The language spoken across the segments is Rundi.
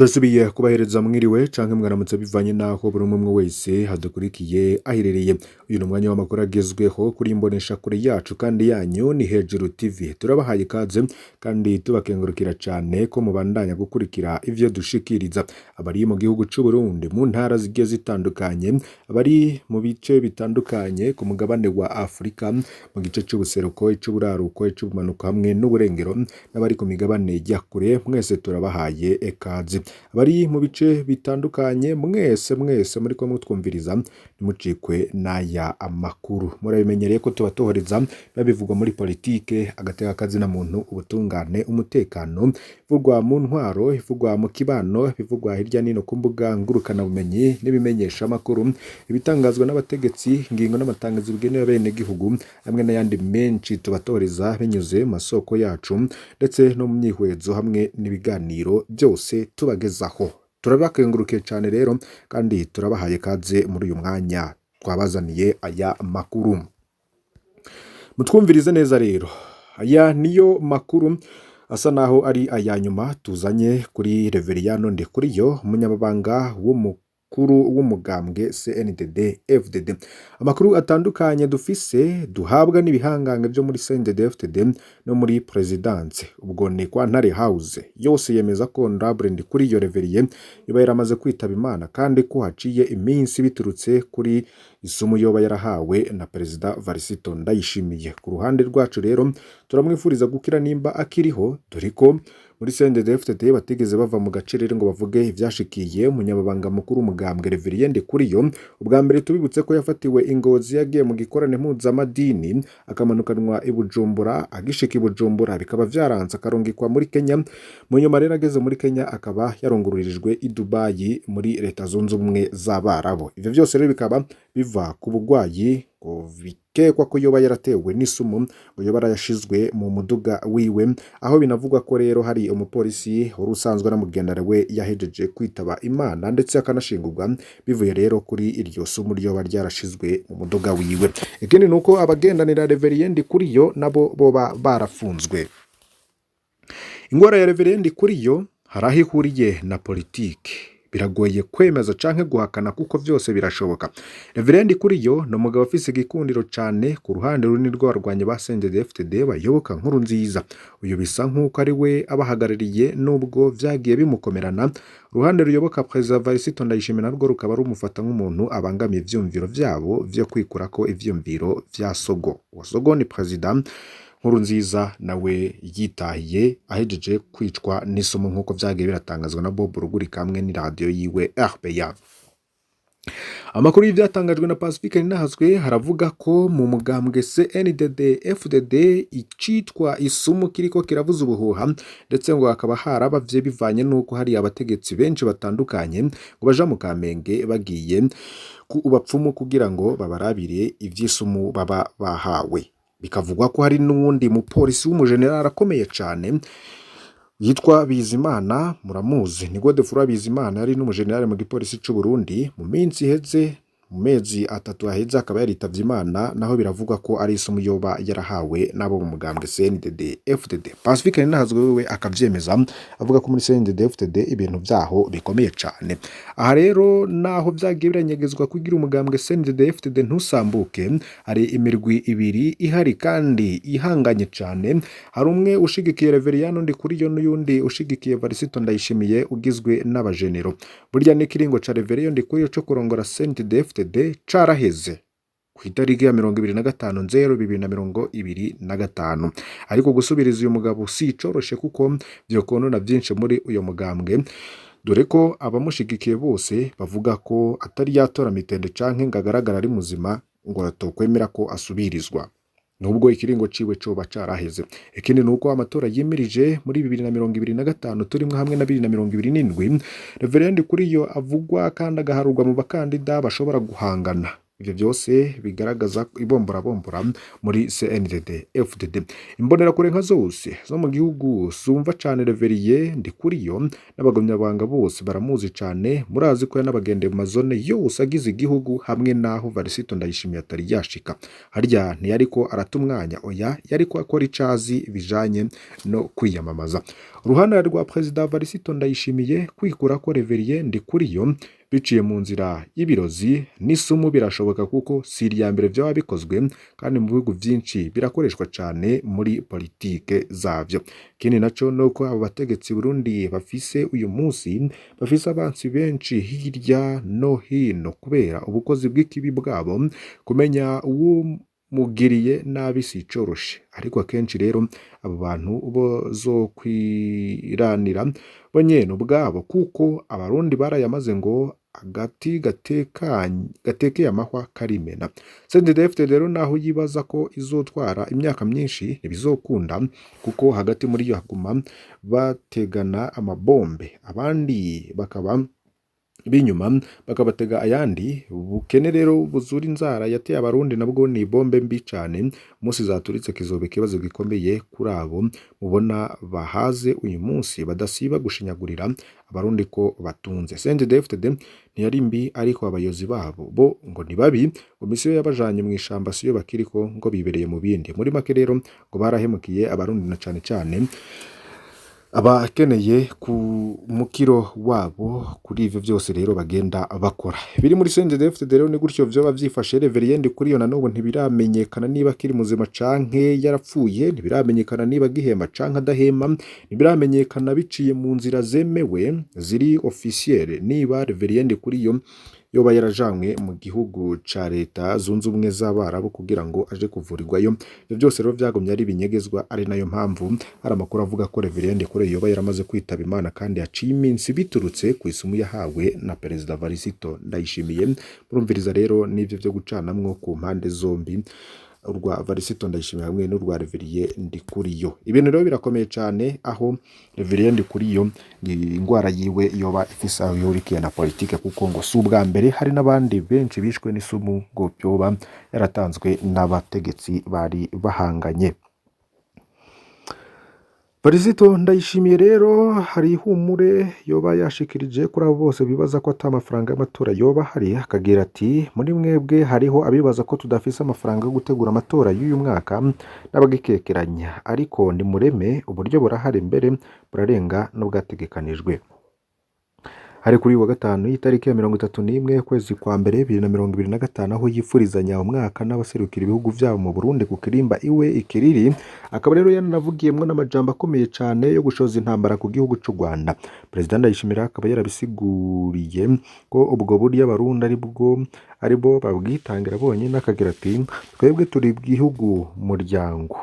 Ndasubiye kubahereza mwiriwe canke mwaramutse bivanye naho buri umwe wese hadukurikiye aherereye. Uyu ni umwanya w'amakuru agezweho kuri imbonesha kure yacu kandi yanyu ni Hejuru TV. Turabahaye ikaze kandi tubakengurukira cane ko mubandanya gukurikira ivyo dushikiriza. Abari mu gihugu c'u Burundi mu ntara zigiye zitandukanye, abari mu bice bitandukanye ku mugabane wa Afrika, mu gice c'ubuseruko, ic'uburaruko, ic'ubumanuko hamwe n'uburengero, n'abari ku migabane ya kure, mwese turabahaye ikaze. Abari mu bice bitandukanye mwese mwese muriko mutwumviriza, ntimucikwe n'aya amakuru. Murabimenyereye ko tuba tuhoriza biba bivugwa muri politike, agateka kazina muntu, ubutungane, umutekano, ivugwa mu ntwaro, ivugwa mu kibano, ibivugwa hirya nino ku mbuga ngurukanabumenyi n'ibimenyeshamakuru, ibitangazwa n'abategetsi, ingingo n'amatangazo bigenewe abenegihugu, hamwe n'ayandi menshi tubatohereza binyuze mu masoko yacu ndetse no mu myihwezo hamwe n'ibiganiro byose tubagezaho. Turabakengurukiye cane rero kandi turabahaye kaze muri uyu mwanya twabazaniye aya makuru. Mutwumvirize neza rero, aya niyo makuru asa naho ari aya nyuma tuzanye kuri Reveriyano Ndikuriyo, umunyamabanga w'umukuru w'umugambwe CNDD FDD. Amakuru atandukanye dufise duhabwa n'ibihangange vyo muri CNDD FDD no muri Presidence, ubwo ni kwa Ntare House, yose yemeza ko Honorable Ndikuriyo Reverien yoba yaramaze kwitaba Imana kandi ko haciye iminsi biturutse kuri isumu yoba yarahawe na Perezida Varisito Ndayishimiye. Ku ruhande rwacu rero turamwifuriza gukira nimba akiriho, dore ko muri CNDD FDD batigeze bava mu gacerere ngo bavuge ivyashikiye umunyamabanga mukuru w'umugambwe Reverien Ndikuriyo. Ubwa mbere tubibutse ko yafatiwe i Ngozi yagiye mu gikorane mpuzamadini, akamanukanwa i Bujumbura, agishika i Bujumbura bikaba vyaranze akarungikwa muri Kenya. Mu nyuma rero ageze muri Kenya akaba yarungururijwe i Dubai muri Leta Zunze Ubumwe z'Abarabu. Ivyo vyose rero bikaba biva ku bugwayi ngo bikekwa ko yoba yaratewe n'isumu ngo yoba yarashizwe mu muduga wiwe, aho binavugwa ko rero hari umupolisi wari usanzwe anamugendana we yahejeje kwitaba Imana ndetse akanashingurwa bivuye rero kuri iryo sumu ryoba ryarashizwe mu muduga wiwe. Ikindi nuko abagendanira Reverien Ndikuriyo nabo boba barafunzwe. Ingwara ya Reverien Ndikuriyo hari aho ihuriye na politike. Biragoye kwemeza canke guhakana kuko vyose birashoboka. Reverien Ndikuriyo ni umugabo afise igikundiro cane ku ruhande runini rw'abarwanyi ba CNDD-FDD bayoboka Nkurunziza. Uyu bisa nk'uko ari we abahagarariye nubwo vyagiye bimukomerana. Uruhande ruyoboka Perezida Varisito Ndayishimiye narwo rukaba rumufata nk'umuntu abangamiye ivyumviro vyabo vyo kwikurako ivyumviro vya Sogo. Uwo Sogo ni Perezida Nkurunziza nawe yitahiye ahejeje kwicwa n'isumu nk'uko vyagiye biratangazwa na Bob Rugurika hamwe n'iradiyo yiwe RPA. Amakuru y'ivyatangajwe na Pacifique Ninahazwe haravuga ko mu mugambwe CNDD FDD icitwa isumu kiriko kiravuza ubuhuha, ndetse ngo hakaba harabavye bivanye n'uko hari abategetsi benshi batandukanye ngo baja mu Kamenge bagiye ku bapfumu kugira ngo babarabire ivy'isumu baba bahawe. Bikavugwa ko hari n'uwundi mupolisi w'umujenerali akomeye cane yitwa Bizimana, muramuzi ni Godefroid Bizimana, yari n'umujenerali mu gipolisi c'u Burundi. Mu minsi iheze, mu mezi 3 aheze, akaba yaritavye Imana, naho biravugwa ko ari isumu yoba yarahawe n'abo mu mugambwe CNDD FDD. Pacifique Ninahazwe wewe akavyemeza, avuga ko muri CNDD FDD ibintu vyaho bikomeye cane. Aha rero naho vyagiye biranyegezwa kugira umugambwe CNDD FDD ntusambuke, hari imirwi ibiri ihari kandi ihanganye cane. Hari umwe ushigikiye Reveriyano Ndikuriyo n'uyundi ushigikiye Varisito Ndayishimiye ugizwe n'abajenero. Burya n'ikiringo ca Reveriyano Ndikuriyo co kurongora CNDD FDD caraheze ku itariki ya 25 nzero 2025, ariko gusubiriza uyu mugabo si icoroshe kuko vyokonona vyinshi muri uyu mugambwe, dore ko abamushigikiye bose bavuga ko atari yatora mitende canke ngo agaragara ari muzima ngo atokwemera ko asubirizwa nubwo ikiringo ciwe coba caraheze. Ikindi nuko amatora yimirije muri 2025 turimwo hamwe na 2027, Reverend Ndikuriyo avugwa kandi agaharurwa mu bakandida bashobora guhangana. Ivyo vyose bigaragaza ibomborabombora muri CNDD FDD. Imbonerakure nka zose zo mu gihugu zumva cane Reverien Ndikuriyo n'abagumyabanga bose baramuzi cane. Murazi ko yanabagendeye mu mazone yose agize igihugu, hamwe naho Varisito Ndayishimiye atari yashika. Harya ntiyariko arata umwanya? Oya, yariko akora icazi bijanye no kwiyamamaza. Uruhande rwa Perezida Varisito Ndayishimiye kwikurako Reverien Ndikuriyo biciye mu nzira y'ibirozi n'isumu birashoboka, kuko si irya mbere vyaba bikozwe, kandi mu bihugu vyinshi birakoreshwa cane muri politike zavyo. Ikindi naco nuko abo bategetsi Burundi bafise uyu munsi bafise abansi benshi hirya no hino kubera ubukozi bw'ikibi bwabo. Kumenya uwumugiriye nabi si icoroshe, ariko akenshi rero abo bantu bozokwiranira bo nyene ubwabo, kuko abarundi barayamaze ngo agati gatekeye amahwa karimena. CNDD-FDD rero naho yibaza ko izotwara imyaka myinshi, ntibizokunda, kuko hagati muri yo haguma bategana amabombe, abandi bakaba b'inyuma bakabatega ayandi. Ubukene rero buzura inzara yateye abarundi nabwo ni bombe mbi cane, umunsi zaturitse kizoba ikibazo gikomeye kuri abo mubona bahaze uyu munsi badasiba gushinyagurira abarundi ko batunze. CNDD-FDD ntiyari mbi, ariko abayobozi babo bo ngo ni babi. Ngo misiyo yabajanye mw'ishamba siyo bakiriko, ngo bibereye mu bindi. Muri make rero ngo barahemukiye abarundi, na cane cane abakeneye ku mukiro wabo kuri ivyo vyose rero bagenda bakora. Biri muri CNDD-FDD rero ni gutyo vyoba vyifashe. Reverien Ndikuriyo na n'ubu ntibiramenyekana niba akiri muzima canke yarapfuye, ntibiramenyekana niba agihema canke adahema, ntibiramenyekana biciye mu nzira zemewe ziri officiel niba Reverien Ndikuriyo yoba yarajanywe mu gihugu ca Leta Zunze Ubumwe z'Abarabu kugira ngo aje kuvurirwayo. Ivyo vyose rero vyagumye ari ibinyegezwa, ari nayo mpamvu hari amakuru avuga ko Reverien Ndikuriyo yoba yaramaze kwitaba Imana kandi yaciye iminsi, biturutse ku isumu yahawe na Perezida Varisito Ndayishimiye. Murumviriza rero n'ivyo vyo gucanamwo ku mpande zombi, urwa Varisito Ndayishimiye hamwe n'urwa Reverien Ndikuriyo. Ibintu rero birakomeye cane, aho Reverien Ndikuriyo ingwara yiwe yoba ifise aho ihurikiye na politike, kuko ngo si ubwa mbere, hari n'abandi benshi bishwe n'isumu ngo vyoba yaratanzwe n'abategetsi bari bahanganye. Varisito Ndayishimiye rero hari ihumure yoba yashikirije kuri abo bose bibaza ko ata mafaranga y'amatora yoba ahari, akagira ati: muri mwebwe hariho abibaza ko tudafise amafaranga yo gutegura amatora y'uyu mwaka n'abagikekeranya, ariko nimureme, uburyo burahari, mbere burarenga n'ubwategekanijwe. Hari kuri uyu wa gatanu y'itariki ya 31 ukwezi kwa mbere 2025, aho yifurizanya umwaka n'abaserukira ibihugu vyabo mu Burundi ku kirimba iwe ikiriri. Akaba rero yaranavugiyemwo n'amajambo akomeye cane yo gushoza intambara ku gihugu c'u Rwanda. Perezida Ndayishimiye akaba yarabisiguriye ko ubwo buryo abarundi aribwo aribo babwitangira bonyene, akagira ati: twebwe turi igihugu muryango,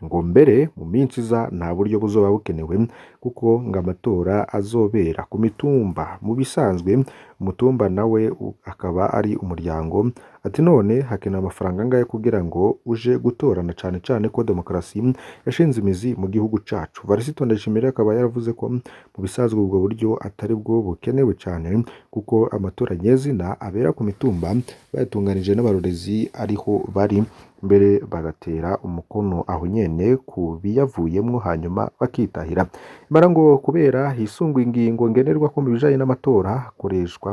ngo mbere mu minsi iza nta buryo buzoba bukenewe, kuko ngo amatora azobera ku mitumba. Mu bisanzwe umutumba nawe akaba ari umuryango. Ati: none hakenewe amafaranga angahe kugira ngo uje gutorana, cane cane ko demokarasi yashinze imizi mu gihugu cacu? Varisito Ndayishimiye akaba yaravuze ko mu bisanzwe ubwo buryo atari bwo bukenewe cane, kuko amatora nyezina abera ku mitumba bayatunganije n'abarorezi ariho bari, mbere bagatera umukono aho nyene ku biyavuyemwo, hanyuma bakitahira. Imara ngo kubera hisungwa ingingo ngenderwako mu bijanye n'amatora, hakoreshwa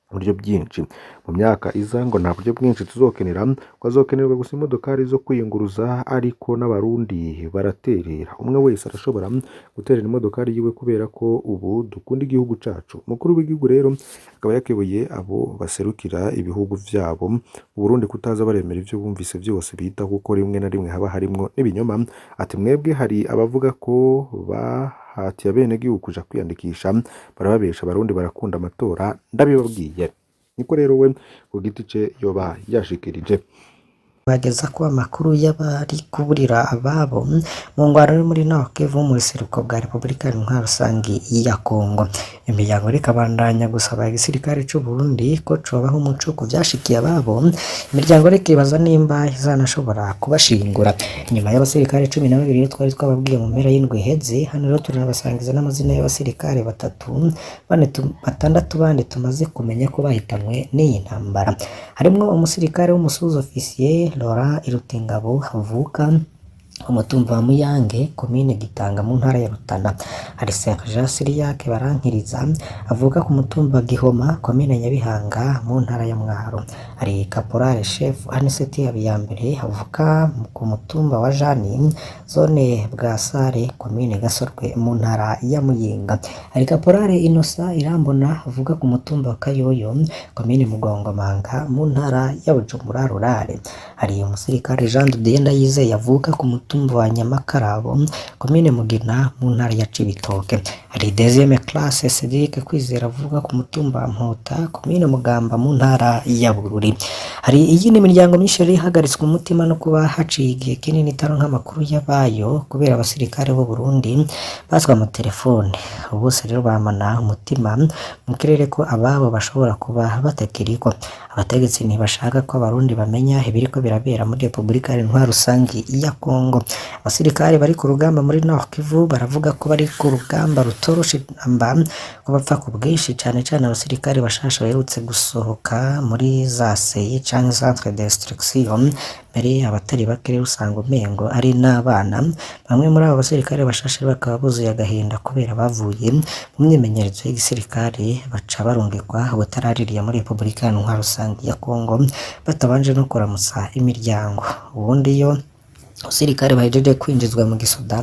uburyo bwinshi. Mu myaka iza ngo nta buryo bwinshi tuzokenera, ngo hazokenerwa gusa imodokari zo kwiyunguruza, ariko n'abarundi baraterera, umwe wese arashobora guterera imodokari yiwe kubera ko ubu dukunda igihugu cacu. Umukuru w'igihugu rero akaba yakebuye abo baserukira ibihugu vyabo mu Burundi kutaza baremera ivyo bumvise vyose bita, kuko rimwe na rimwe haba harimwo n'ibinyoma. Ati: mwebwe hari abavuga ko bahatiye abenegihugu kuja kwiyandikisha, barababesha, abarundi barakunda amatora, ndabibabwiye. Niko rero we ku giti ce yoba yashikirije. Bageza ko amakuru y'abari kuburira ababo mu ngwano iri muri Nord Kivu mu buseruko bwa Repubulika Iharanira Rusangi ya Kongo. Imiryango iriko ibandanya gusaba igisirikare c'u Burundi ko cobaha umuco ku vyashikiye ababo. Imiryango iriko ibaza nimba izanashobora kubashingura. Inyuma y'abasirikare 12 twari twababwiye mu mpera y'indwi iheze, hano rero turanabasangiza n'amazina y'abasirikare batatu, bane, batandatu bandi tumaze kumenya ko bahitanwe n'iyi ntambara. Harimwo umusirikare w'umusuzu-ofisiye Laurent Irutingabo avuka umutumba wa Muyange, komine Gitanga, mu ntara ya Rutana. Hari Sergent Cyriaque Barankiriza avuka ku mutumba Gihoma, komine Nyabihanga, mu ntara ya Mwaro. Hari Caporal Chef Anicet Habiyambere avuka ku mutumba wa Jani, zone Bwasare, komine Gasorwe, mu ntara ya Muyinga. Hari Caporal Innocent Irambona avuka ku mutumba wa Kayoyo, komine Mugongomanga, mu ntara ya Bujumbura Rurale. Hari umusirikare Jean de Dieu Ndayizeye avuka ku mutumba wa Nyamakarabo, komine Mugina, mu ntara ya Cibitoke. Hari deuxième classe Cedric Kwizera avuka ku mutumba wa Mpota, komine Mugamba, mu ntara ya Bururi. Hari iyindi miryango myinshi yari ihagaritswe umutima no kuba haciye igihe kinini itaronka amakuru y'abayo kubera abasirikare b'u Burundi batswe amatelefone. Bose rero bamana umutima mu kirere ko ababo bashobora kuba batakiriko. Abategetsi ntibashaka ko abarundi bamenya ibiriko birabera muri Repubulika Iharanira Rusangi ya Kongo. Abasirikare bari ku rugamba muri Nord Kivu baravuga ko bari ku rugamba rutoroshe namba, ko bapfa ku bwinshi, cane cane abasirikare bashasha baherutse gusohoka muri za CI canke centre d'instruction. Mbere abatari bake rero usanga umengo ari n'abana. Bamwe muri abo basirikare bashasha bakaba buzuye agahinda kubera bavuye mu myimenyerezo y'igisirikare baca barungikwa ubutaraririye muri Repubulika Iharanira Rusangi ya Kongo batabanje no kuramutsa imiryango. Ubundi iyo abasirikare bahejeje kwinjizwa mu gisoda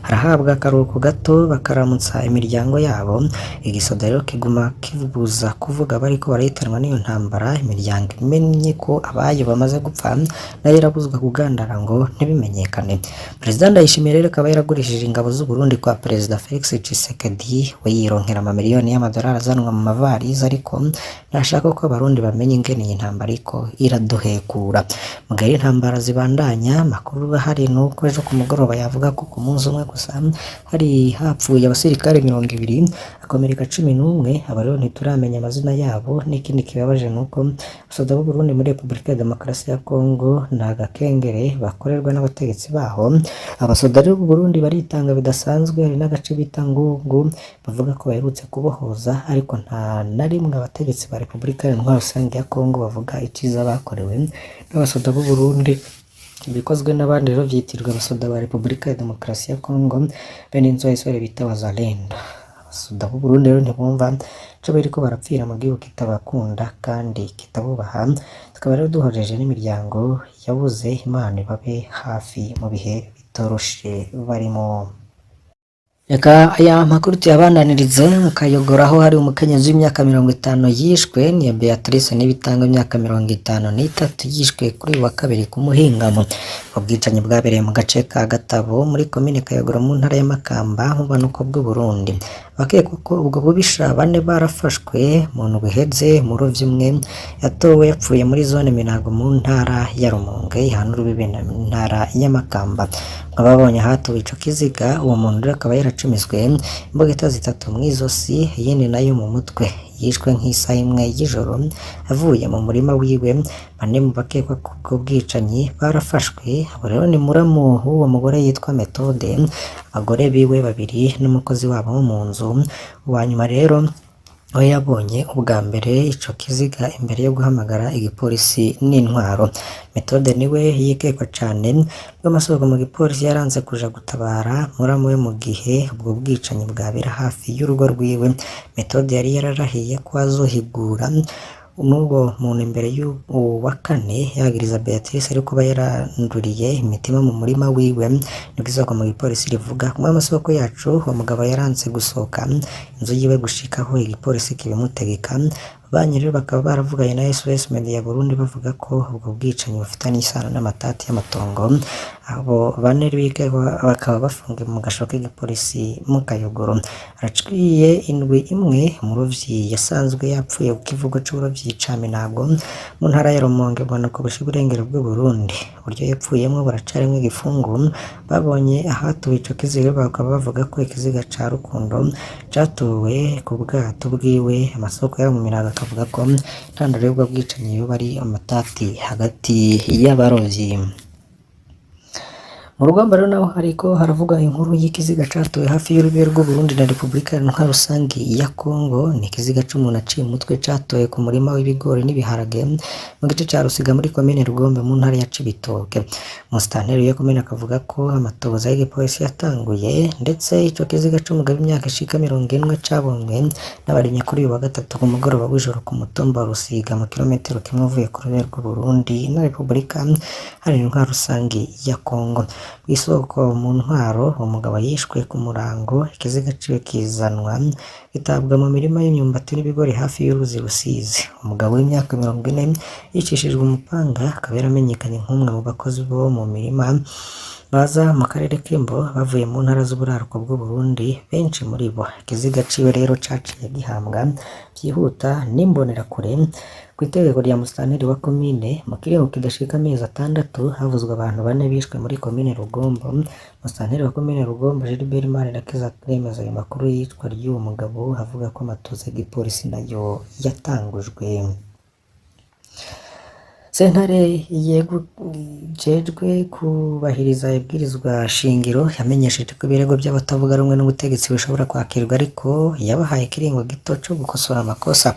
harahabwa akaruhuko gato bakaramutsa imiryango yabo. Igisoda rero kiguma kibuza kuvuga bariko barahitanwa n'iyo ntambara. Imiryango imenye ko abayo bamaze gupfa nayo irabuzwa kugandara ngo ntibimenyekane. Perezida Ndayishimiye rero akaba yaragurishije ingabo z'u Burundi kwa Perezida Felix Tshisekedi, we yironkera amamiliyoni y'amadolari azanwa mu mavarize, ariko ntashaka ko abarundi bamenya ingene iyi ntambara iriko iraduhekura. Mu gihe intambara zibandanya, amakuru ahari nuko ejo ku mugoroba yavuga ko ku munsi umwe gusa hari hapfuye abasirikare 20, hakomereka 11. Aba rero ntituramenya amazina yabo. N'ikindi kibabaje nuko abasoda b'u Burundi muri Repubulika ya Demokarasi ya Kongo nta gakengere bakorerwa n'abategetsi baho. Abasoda rero b'u Burundi baritanga bidasanzwe. Hari n'agace bita Ngungu bavuga ko baherutse kubohoza, ariko nta na rimwe abategetsi ba Repubulika Iharanira Rusange ya Kongo bavuga iciza bakorewe n'abasoda b'u Burundi. Ibikozwe n'abandi rero vyitirwa abasoda ba Repubulika ya Demokarasi ya Kongo bene insoresore bita Wazalendo. Abasoda b'u Burundi rero ntibumva ico bariko barapfira mu gihugu kitabakunda kandi kitabubaha. Tukaba rero duhojeje n'imiryango yabuze, Imana ibabe hafi mu bihe bitoroshe barimo. Reka aya makuru tuyabandanirize mu Kayogoro, aho hari umukenyezi w'imyaka 50 yishwe. Ni Beatrice Nibitanga w'imyaka 53, yishwe kuri uyu wa kabiri ku muhingamo. Ubwicanyi bwabereye mu gace ka Gatabo muri komine Kayogoro mu ntara ya Makamba mu bumanuko bw'u Burundi. Abakekwa ko ubwo bubisha bane barafashwe mu ndwi iheze. Umurovyi umwe yatowe yapfuye muri zone Minago mu ntara ya Rumonge ihana urubibe n'intara ya Makamba. Ababonye ahatowe ico kiziga, uwo muntu rero akaba yaracumiswe imbugita zitatu mw'izosi, iyindi nayo mu mutwe. Yishwe nk'isaha 1 y'ijoro avuye mu murima wiwe. Bane mu bakekwa kubwo bwicanyi barafashwe. Abo rero ni muramu w'uwo mugore yitwa Methode, abagore biwe babiri n'umukozi wabo wo mu nzu. Uwa nyuma rero we yabonye ubwa mbere ico kiziga imbere yo guhamagara igipolisi n'intwaro. Methode niwe yikekwa cane bw'amasoko mu gipolisi. Yaranze kuja gutabara muramu we mu gihe ubwo bwicanyi bwabera hafi y'urugo rwiwe. Methode yari yararahiye ko azohigura n'ubwo muntu imbere y'uwo wa kane yagiriza Beatrice ariko kuba yaranduriye imitima mu murima wiwe, nibwo isoko mu gipolisi rivuga. Kumwe amasoko yacu, uwo mugabo yaranse gusohoka inzu yiwe gushikaho igipolisi kibimutegeka. Banki rero bakaba baravuganye na SOS Media Burundi bavuga ko ubwo bwicanyi bufitanye isano n'amatati y'amatongo. Abo bane biga bakaba bafungiwe mu gasho k'igipolisi mu Kayogoro. Haraciye indwi imwe umurovyi yasanzwe yapfuye ku kivugo c'uburovyi ca Minago mu ntara ya Rumonge mu bumanuko bushira uburengero bw'Uburundi. Uburyo yapfuyemwo buracarimwo igifungu. Babonye ahatuwe ico kiziga bakaba bavuga ko ikiziga ca Rukundo catowe ku bwato bwiwe. Amasoko yo mu Minago akavuga ko intandaro y'ubwo bwicanyi yoba ari amatati hagati y'abarovyi. Mu rugamba rero naho hariko haravugwa inkuru y'ikiziga catowe hafi y'urubibe rw'Uburundi na Repubulika Iharanira Rusangi ya Kongo. Ni ikiziga c'umuntu aciye umutwe catowe ku murima w'ibigori n'ibiharage mu gice ca Rusiga muri komine Rugombe mu ntara ya Cibitoke. Musitanteri w'iyo komine akavuga ko amatohoza y'igipolisi yatanguye, ndetse ico kiziga c'umugabo w'imyaka ishika 40 cabonywe n'abarimyi kuri uyu wa gatatu ku mugoroba w'ijoro ku mutumba wa Rusiga mu kilometero kimwe uvuye ku rubibe rw'Uburundi na Repubulika Iharanira Rusangi ya Kongo. Kw'isoko mu ntwaro uwo mugabo yishwe ku murango, ikiziga ciwe kizanwa gitabwa mu mirima y'imyumbati n'ibigori hafi y'uruzi Rusizi. Umugabo w'imyaka 40 yicishijwe umupanga akaba yaramenyekanye nk'umwe mu bakozi bo mu mirima baza mu karere k'Imbo bavuye mu ntara z'uburaruko bw'Uburundi, benshi muri bo. Ikiziga ciwe rero caciye gihambwa vyihuta n'imbonerakure kw'itegeko rya musitanteri wa komine. Mu kiringo kidashika amezi 6 havuzwe abantu bane bishwe muri komine Rugombo. Musitanteri wa komine Rugombo Gilbert Manirakiza aremeza ayo makuru y'iyicwa ry'uwo mugabo, avuga ko amatohoza y'igipolisi nayo yatangujwe. Sentare ijejwe kubahiriza ibwirizwa shingiro yamenyesheje ko ibirego by'abatavuga rumwe n'ubutegetsi bishobora kwakirwa, ariko yabahaye ikiringo gito co gukosora amakosa.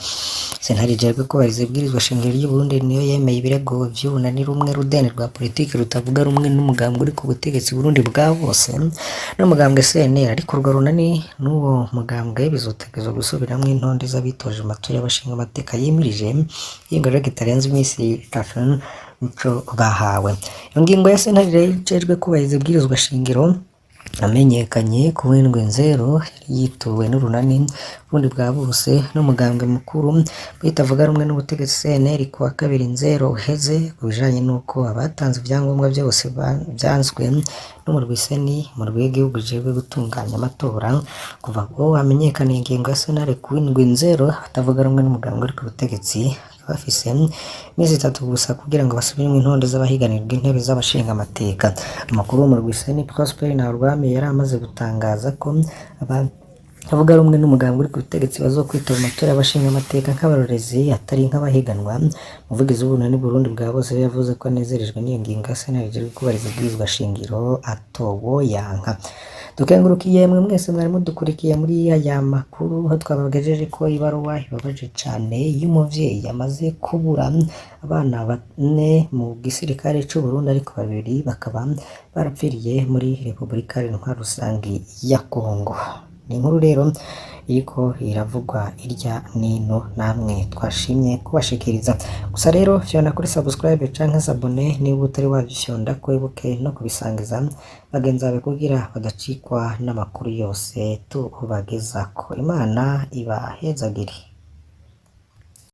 Sentare ijejwe kubahiriza ibwirizwa shingiro ry'Uburundi niyo yemeye ibirego vy'ubunani rumwe rudende rwa politiki rutavuga rumwe n'umugambwe uri ku butegetsi Burundi bwa bose n'umugambwe CNL, ariko urwo runani n'uwo mugambwe bizotegerezwa gusubiramwo intonde z'abitoje mu matora y'abashinga amateka yimirije y'ingoro kitarenze imisi 3 nico bahawe. Iyo ngingo ya sentare rero ijejwe kubahiriza ibwirizwa shingiro amenyekanye ku w'indwi Nzero yari yituwe n'urunani Burundi bwa bose n'umugambwe mukuru bitavuga rumwe n'ubutegetsi CNL ku wa kabiri Nzero uheze, ku bijanye n'uko abatanze ivyangombwa vyose vyanzwe n'umurwi CENI, umurwi w'igihugu ujejwe gutunganya amatora. Kuva ubwo hamenyekana ingingo ya sentare ku w'indwi Nzero, abatavuga rumwe n'umugambwe uri ku butegetsi bafise imisi 3 gusa kugira ngo basubiremwo intonde z'abahiganirwa intebe z'abashinga amateka. Umukuru w'umurwi CENI Prosper Ntawurwamiye yari amaze gutangaza ko abatavuga rumwe n'umugambwe uri ku butegetsi bazokwitaba amatora y'abashinga amateka nk'abarorezi atari nk'abahiganwa. Umuvugizi w'ubunani Burundi bwa bose yavuze ko anezerejwe n'iyo ngingo ya sentare ijejwe kubahiriza ibwirizwa shingiro atowoyanka. Dukengurukiye mwe mwese mwari mudukurikiye muri aya makuru, aho twabagejeje ko ibaruwa ibabaje cane y'umuvyeyi yamaze kubura abana bane mu gisirikare c'Uburundi, ariko babiri bakaba barapfiriye muri Repubulika Iharanira Rusangi ya Kongo. Ni inkuru rero iriko iravugwa irya nino, namwe twashimye kubashikiriza. Gusa rero fyonda kuri subscribe canke s'abonner niba utari wabifyonda, ko wibuke no kubisangiza bagenzi bawe kugira badacikwa n'amakuru yose tubagezako. Imana ibahezagire.